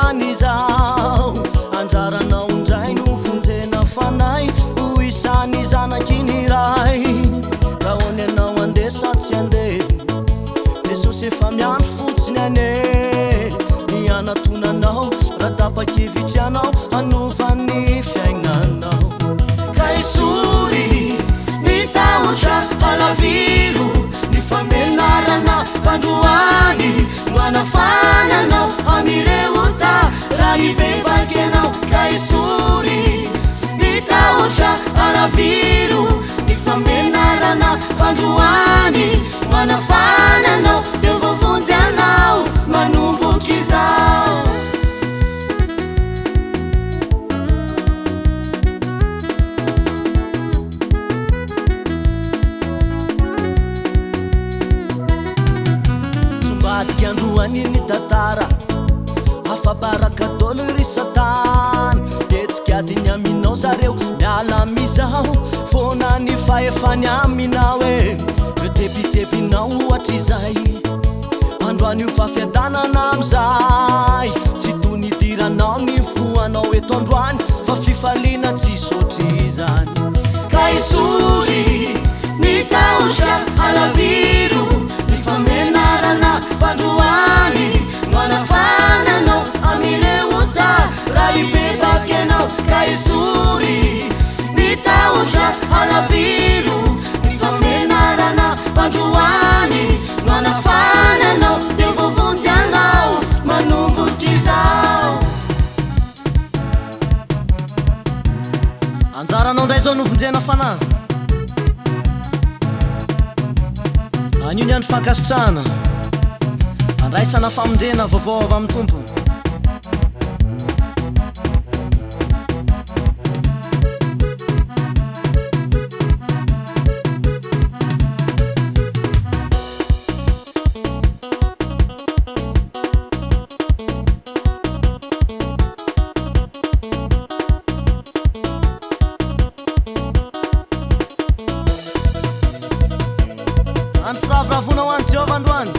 androany izao. Anjaranao indray no vonjena fanahy ho isan'ny zanaky ny Ray. Ka hono ianao andeha sa tsy andeha? Jesosy efa miandry fotsiny anie ny hanatonanao raha tapa-kevitra ianao hanova ny fiainanao. Ka esory ny tahotra, halaviro ny famenarana fandroany no hanafana anao amin'ireo ota raha hibebaka ianao. Ka esory ny tahotra, halaviro ny famenarana fandroany no hanafana anao dia voavonjy anao manomboka izao. Sombadika androany ny tantara, afa-baraka daholo ry satana. Tetikadiny aminao zareo, miala amizao foana ny fahefany aminao e. Reo tebitebinao hatrizay, androany io fa fiadanana amizay. Tsy toy ny idiranao ny foanao eto androany, fa fifaliana tsisy ohatrizany. Ka esory ny tahotra, halaviro ny famenarana fandroany no hanafana anao amin'ireo ota raha hibebaka ianao. Ka esory ny tahotra, halaviro ny famenarana fandroany no hanafana anao dia voavonjy anao manomboka izao. Anjaranao indray izao no vonjena fanahy. Anio ny andro fankasitrahana, andraisana famonjena vaovao avy amin'ny Tompo. Andro firavoravoana ho an'i Jehovah androany.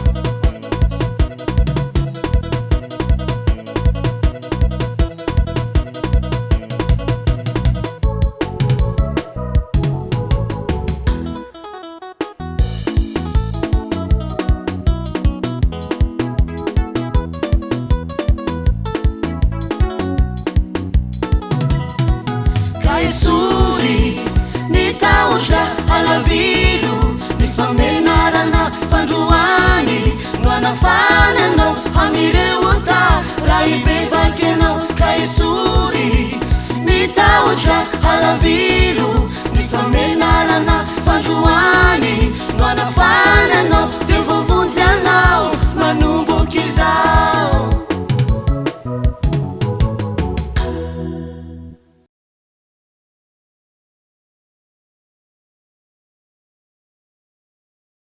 Ka esory ny tahotra, halaviro ny famenarana fandroany no hanafana anao amin'ireo ota raha hibebaka ianao. Ka esory ny tahotra, halaviro ny famenarana fandroany no hanafana anao.